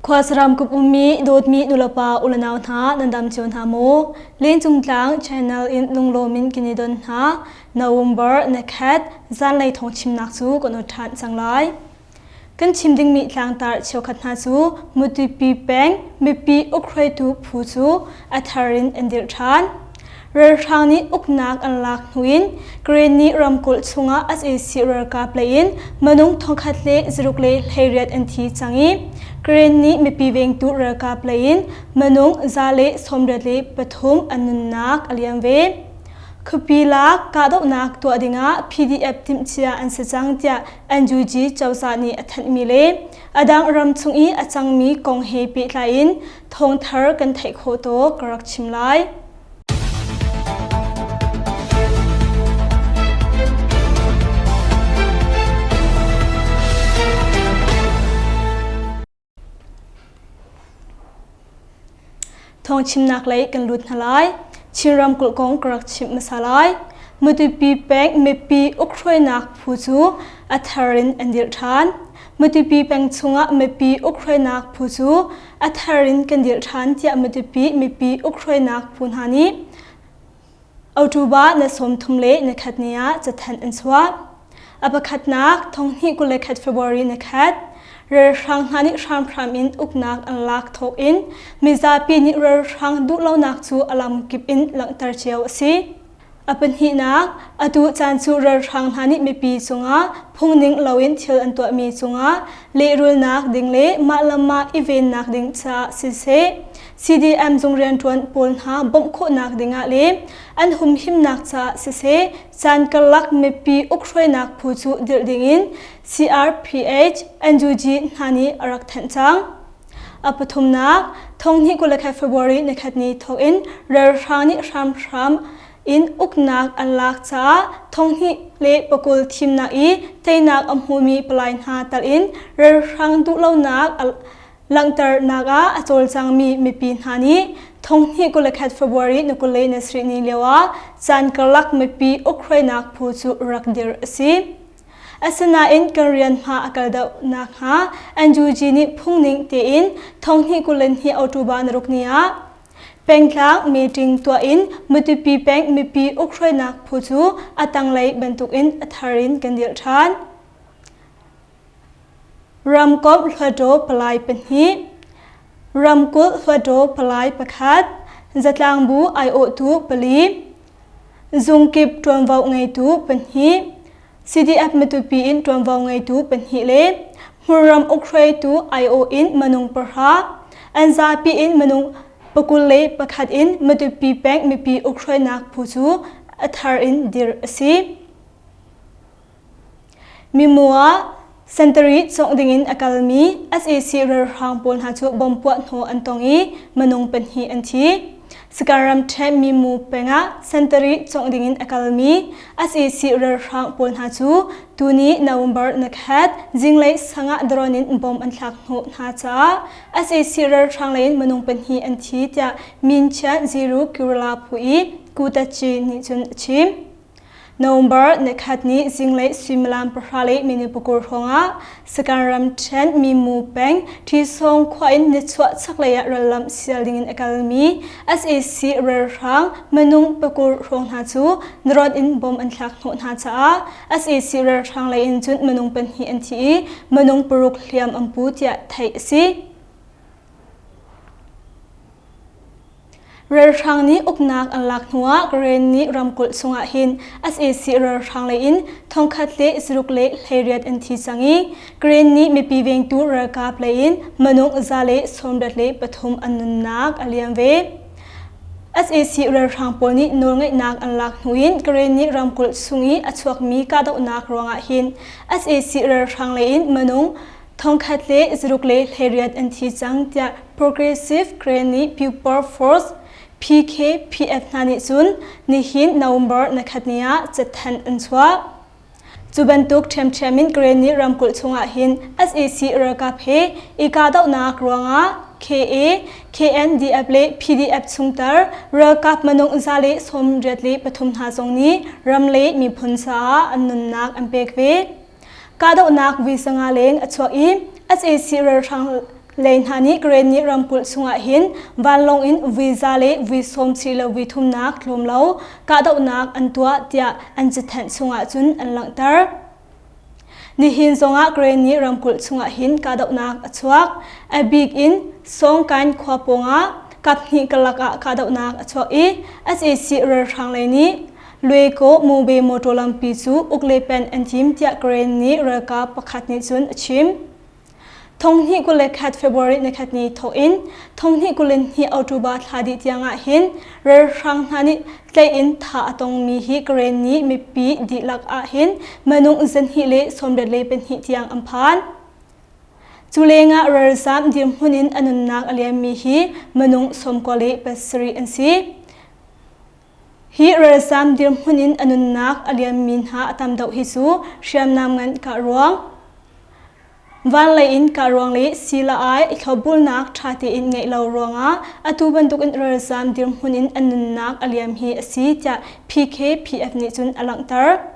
Khuasaram kup ummi dawtmi nulepa ulenau hna nan dam cio hna maw? Lencung Tlang channel in lunglawm in kan i don hna. November nikhat zanlei thawngchimnak cu kan ut ṭhan cang lai. Kan chim dingmi tlangtar cheukhat hna cu Mutupi peng mipi ukhruaitu phu cu a thar in an dirh ṭhan. Ralhrang nih uknak an lak hnu in Karenni ramkulh chungah sac ralkap lei in minung 1068 an thi cang i Karenni mipi vengtu ralkap lei in minung 183 an nunnak a liam ve. Khuapi lak kahdohnak tuah dingah PDF timhcia an si cang tiah NUG cozah nih a thanhmi le a dang ram chung i a cangmi kong he pehtlai in thawngthar kan theih khawh tawk ka rak chim lai. Thawngchimnak lei kan lut hna lai. Chin ramkulh kong ka rak chimh hmasa lai. Matupi peng mipi ukhruainak phu cu a thar in an dirh ṭhan. Matupi peng chungah mipi ukhruainak phu cu a thar in kan dirh ṭhan tiah Matupi mipi ukhruainak phu hna nih October na 31 ni ah cathanh an chuah. A pakhatnak 2021 February ni khat, ralhrang hna nih hramhram in uknak an lak thawk in mizapi nih ralhrang duhlonak cu a lamkip in langhter cio a si. A pahnihnak, atu caan cu ralhrang hna nih mipi cungah phungning loin thil an tuahmi cungah lehrulnak ding le mah le mah i vennak ding caah siseh, CDM zung rianṭuan pawl hna bawmh khawhnak dingah le an humhimnak caah siseh, caan karlak mipi ukhruainak phu cu dirh dingin CRPH, NUG hna nih a rak thanh cang. A pathumnak, 2021 February nikhat ni thawk in ralhrang nih hramhram in uknak an lak caah 2020 thimnak i teinak a hmumi palai hna tal in ralhrang duhlonak langhternak ah a cawlcangmi mipi hna nih 2021 February ni 27 ni lio ah caan karlak mipi ukhruainak phu cu rak dirh a si. Asinain kan rian hma a kal deuh nakhnga NUG nih phungning tein 2022 October ni ruk ni ah pengtlang meeting tuah in Matupi peng mipi ukhruainak phu cu a tanglei bantukin a thar in kan dirh ṭhan. Ramkomh Hluttaw Palai pahnih, Ramkulh Hluttaw Palai pakhat, Zatlangbu aiawhtu pali, Zungkip ṭuanvo ngeitu pahnih, CDF Matupi in ṭuanvo ngeitu pahnih le hmunram ukhruaitu aiawh in minung pahra, an zapi in minung 21 in Matupi peng mipi ukhruainak phu cu a thar in dirh a si. Mimua sentari cawngh dingin a kalmi sac ralhrang pawl hna cu bomb puah hnawh an tong i minung pahnih an thi. Sagaing ramṭhen Mimu peng ah sentari cawngh dingin a kalmi sac ralhrang pawl hna cu tuni November nikhat zinglei sang ah drone in bomb an thlak hnawh hna caah sac ralhrang lei in minung pahnih an thi tiah Minchiat Ziru Kirla phu i Kutachi nih cun a chim. November nikhat ni zinglei suimilam pahra le minute pakul hrawngah Sagaing ramṭhen Mimu peng Ṭhisawng khua in nichuah chaklei ah rallam sial dingin a kalmi sac ralhrang minung pakul hrawng hna cu drone in bomb an thlak hnawh hna caah sac ralhrang lei in cun minung pahnih an thi i minung paruk hliam an pu tiah theih a si. Ralhrang nih uknak an lak hnuah Karen nih ramkulh chungah hin sac ralhrang lei in thongkhat le zaruk le hleiriat an thi cang i Karen nih mipi vengtu ralkap lei in minung 173 an nunnak a liam ve. Sac ralhrang pawl nih nawlngeihnak an lak hnu in Karen nih ramkulh chung i a chuakmi kahdohnak ruangah hin sac ralhrang lei in minung thongkhat le zaruk le hleiriat an thi cang tiah Progressive Granny Pupil Force PKPF hna nih cun nihin November nikhat ni ah cathanh an chuah. Cu bantuk ṭhiamṭhiam in Granny ramkulh chungah hin sac ralkap he i kahdohnak ruangah KA, KNDF le PDF chungter ralkap minung 183 hna zong nih ram le miphun caah an nunnak an pek ve. Kahdohnak voi sanga leng a chuak i sac ralhrang lei hna nih Karenni ramkulh chungah hin vanlawng in vui za le vui sawm si lo vui thumnak tlawm lo kahdohnak an tuah tiah an cathanh chungah cun an langhter. Nihin zongah Karenni ramkulh chungah hin kahdohnak a chuak. A bik in Sawngkain khua pawngah kaphnih karlak ah kahdohnak a chuak i sac ralhrang lei nih Lueko Mobe motor lampi cu uk le pen an tim tiah Karenni ralkap pakhat nih cun a chim. 2021 February nikhat ni thawk in 2022 October thla dih tiangah hin ralhrang hna nih tlaih in thah a tongmi hi Karenni mipi dihlak ah hin minung 224 tiang an phan. Cu lengah ralzam dirhmun in a nunnak a liammi hi minung 97 an si. Hi ralzam dirhmun in a nunnak a liammi hna a tam deuh hi cu hriamnam ngan kah ruang, vanlei in kah ruang le sila-ai i thlopbulnak ṭha tein ngeih lo ruangah atu bantukin ralzam dirhmun in an nunnak a liam hi a si tiah PKPF nih cun a langhter.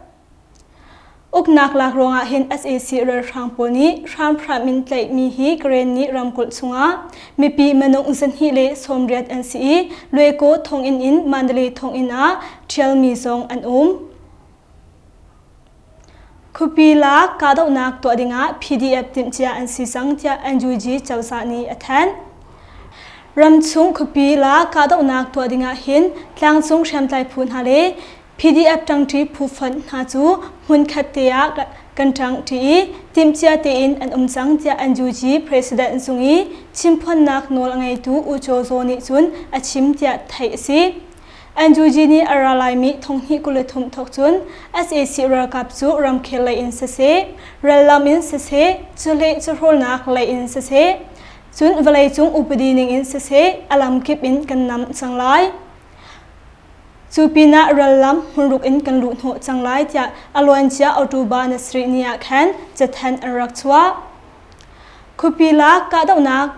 Uknak lak ruangah hin sac ralhrang pawl nih hramhram in tlaihmi hi Karenni ramkulh chungah mipi minung 290 an si i Lueko thonginn in Mandalay thonginn ah ṭhialmi zong an um. Khuapi lak kahdohnak tuah dingah PDF timhcia an si cang tiah NUG cozah nih a thanh. Ramchung khuapi lak kahdohnak tuah dingah hin tlangcung hriamtlai phu hna le PDF ṭangṭi phu fonh hna cu hmunkhat te ah kan ṭangṭi i timhcia tein an um cang tiah NUG President zung i chimphuannak nawl a ngeitu U Kyaw Zaw nih cun a chim tiah theih a si. NUG nih a ra laimi 2023 thawk cun sac ralkap cu ramkhel lei in siseh, rallam in siseh, cuhleh cuhrawlnak lei in siseh, cun vawleicung upadi ning in siseh a lamkip in kan nam cang lai. Cu pinah rallam hmunruk in kan luhhnawh cang lai tiah a luancia October ni sarih ni ah khan cathanh an rak chuah. Khuapi lak kahdohnak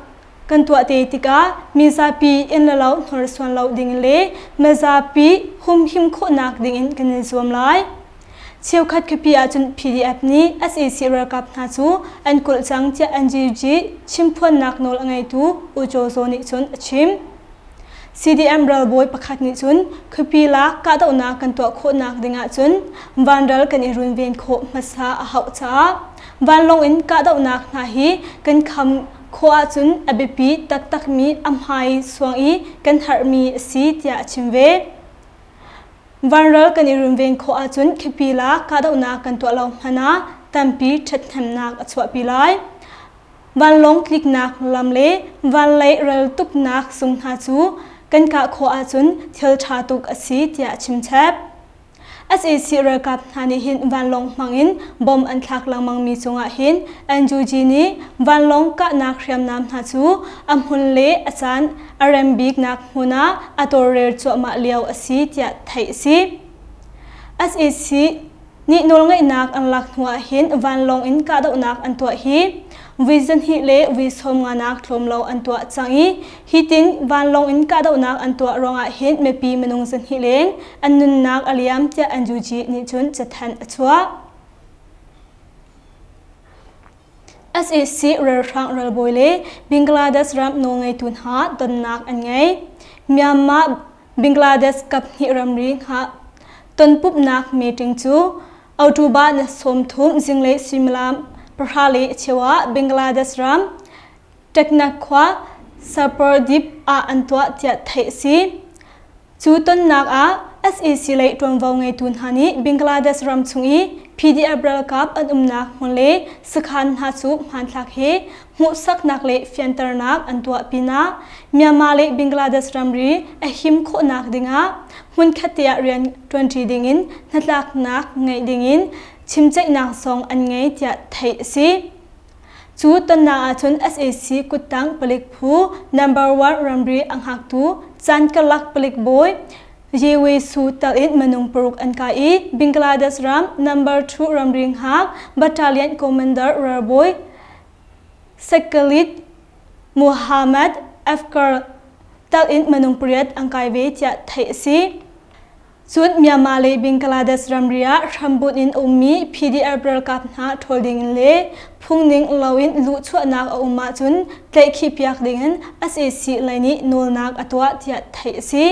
kan tuah te tikah mizapi inn le lo hnorsuan lo ding le mizapi humhim khawhnak dingin kan i zuam lai. Cheukhat khuapi ahcun PDF nih sac ralkap hna cu an kulh cang tiah NGG chimphuannak nawl a ngeitu U Kyaw Zaw nih cun a chim. CDM ralbawi pakhat nih cun khuapi lak kahdohnak kan tuah khawhnak ding ahcun vanral kan i runven khawh hmasa a hauh caah vanlawng in kahdohnak hna hi kan kham khawh ahcun a biapi taktakmi a hmai suang i kan harhmi a si tiah a chim ve. Vanral kan i runven khawh ahcun khuapi lak kahdohnak kan tuah lo hmanh ah tampi ṭhathnemnak a chuahpi lai. Vanlawng tliknak lam le vanlei raltuknak zung hna cu kan kah khawh ahcun thil ṭha tuk a si tiah a chimchap. Sac ralkap hna nih hin vanlawng hmangin bomb an thlak lengmangmi cungah hin NUG nih vanlawng kahnak hriamnam hna cu a hmun le a caan a rem biknak hmun ah a tawlrel cuahmah lio a si tiah theih a si. Sac nih nawlngeihnak an lak hnu ah hin vanlawng in kahdohnak an tuah hi vui 2 le vui 50 nak tlawm lo an tuah cang i hi tin vanlawng in kahdohnak an tuah ruangah hin mipi minung 2 leng an nunnak a liam tiah NUG nih cun cathanh a chuah. Sac ralhrang ralbawi le Bangladesh ram nawlngeitu hna tonnak an ngei. Myanmar Bangladesh kaphnih ramri hngah tonpumhnak meeting cu October ni 30 zinglei suimilam 10:15 ah Bangladesh ram Teknaf khua Sapardip ah an tuah tiah theih a si. Cu tonnak ah sac lei ṭuanvo ngeitu hna nih Bangladesh ram chung i PDF ralkap an umnak hmun le sakhan hna cu hmanthlak he hmuhsaknak le fianternak an tuah pinah Myanmar le Bangladesh ramri a him khawhnak dingah hmunkhat te ah rian ṭuanṭi dingin hnatlaknak ngeih dingin chimceihnak zong an ngei tiah theih a si. Cu tonnak ahcun sac kuttang palik phu number one ramri a hngaktu caan karlak palik bawi Ye Wei Su tal in minung paruk an kai i Bangladesh ram number two ramri hngak battalion commander ralbawi Sekalit Muhammad Afkar tal in minung pariat an kai ve tiah theih a si. Cun Myanmar le Bangladesh ramri ah hrambunh in a ummi PDF ralkap hna ṭhawl dingin le phungning loin luhchuahnak a um ahcun tlaihkhihpiak dingin sac lei nih nawlnak a tuah tiah theih a si.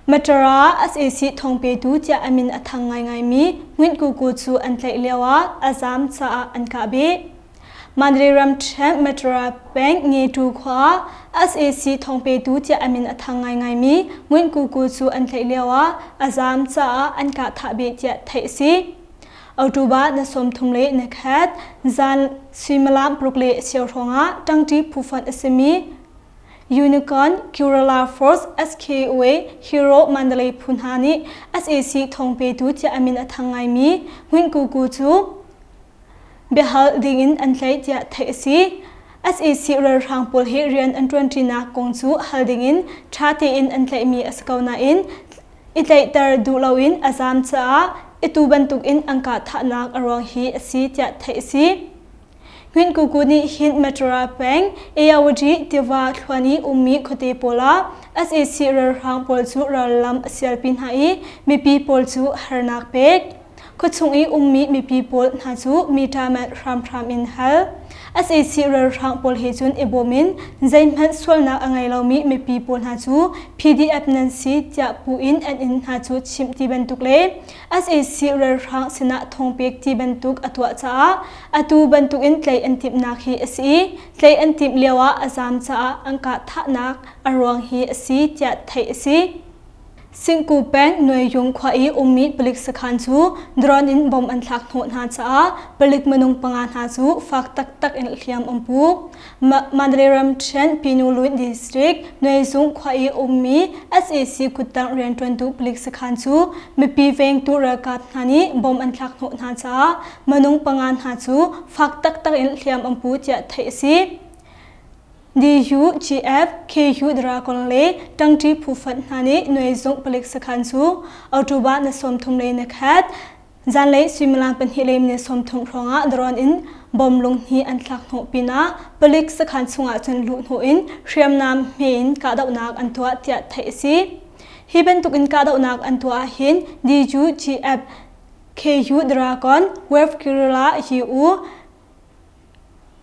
Matara sac thawngpetu tiah a min a thang ngaingaimi Nguint Kuku cu an tlaih lioah a zaam caah an kah beh. Mandalay ramṭhen Matara peng Ngetu khua ah sac thawngpetu tiah a min a thang ngaingaimi Nguint Kuku cu an tlaih lioah a zaam caah an kah thah beh tiah theih a si. October na 30 le na khat zan suimilam paruk le cheu hrawngah ṭangṭi phufonh a simi Unicorn, Kerala Force, SKOA, Hero Mandalay phu hna nih sac thawngpetu tiah a min a thang ngaimi Nguint Kuku cu biahal dingin an tlaih tiah theih a si. Sac ralhrang pawl hi rian an ṭuanṭinak kong cu hal dingin ṭha tein an tlaihmi a si ko nain i tlaihter duh loin a zaam caah i tu bantukin an kah thahnak a ruang hi a si tiah theih a si. Nguint Kuku nih hin Matura peng Ayawadi tiva thluan i ummi khuate pawl ah sac ralhrang pawl cu rallam a sialpi hna i mipi pawl cu harnak pek. Khuachung i ummi mipi pawl hna cu mita manh hramhram in hal. Sac ralhrang pawl he cun i bawm in zeihmanh sualnak a ngei lomi mipi pawl hna cu PDF nan si tiah pu in an inn hna cu chimh ti bantuk le sac ralhrang sinah thawngpek ti bantuk a tuah caah atu bantukin tlaih an timhnak hi a si i tlaih an timh lioah a zaam caah an kah thahnak a ruang hi a si tiah theih a si. Singku peng Nuaiyung khua i ummi palik sakhan cu drone in bomb an thlak hnawh hna caah palik minung panga hna cu fak taktak in hliam an pu. Mandalay ramṭhen Pinuluin district Nuaizung khua i ummi sac kuttang rianṭuantu palik sakhan cu mipi vengtu ralkap hna nih bomb an thlak hnawh hna caah minung panga hna cu fak taktak in hliam an pu tiah theih a si. DUGF, KU Dragon le ṭangṭi phu fonh hna nih Nuaizung palik sakhan cu October na 30 le na khat zanlei suimilam pahnih le minute 30 hrawngah drone in bom lung hnih an thlak hnawh pinah palik sakhan chungah cun luh hnawh in hriamnam hme in kahdohnak an tuah tiah theih a si. Hi bantukin kahdohnak an tuah ahhin DUGF, KU Dragon, Wave Guerrilla EU,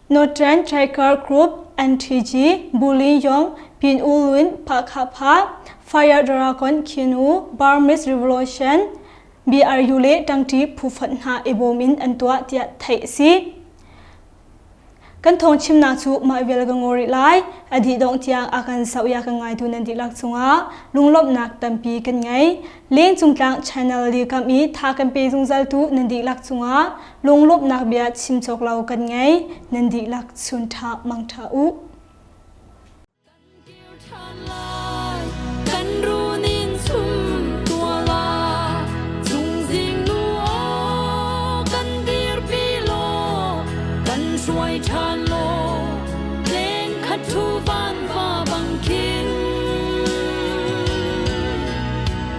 Northern Tiger Group NTG, Bulin Yong, Pin U Lwin, Pahkhapha, Fire Dragon Khin U, Burmese Revolution, BRU le ṭangṭi phu fonh hna i bawm in an tuah tiah theih a si. Kan thawng chimnak cu mah vial ka ngaw rih lai. A dih dongh tiang a kan zoh ya kan ngaitu nan dihlak cungah lunglawmhnak tampi kan ngei. Lengcung Tlang channel dirkamh i tha kan pe zungzaltu nan dihlak cungah lunglawmhnak bia chim cawk lo kan ngei. Nan dihlak chun ṭha mang ṭha u. Kan runin chum tua la chungzing nu aw kan dirpi law kan hruai ṭhan law leng khat thu van va bang khin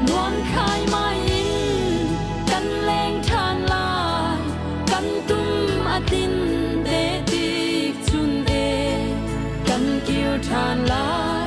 nuam khai mai in kan leng ṭhan lai kan tum a tin te tik chun e kan kir ṭhan lai.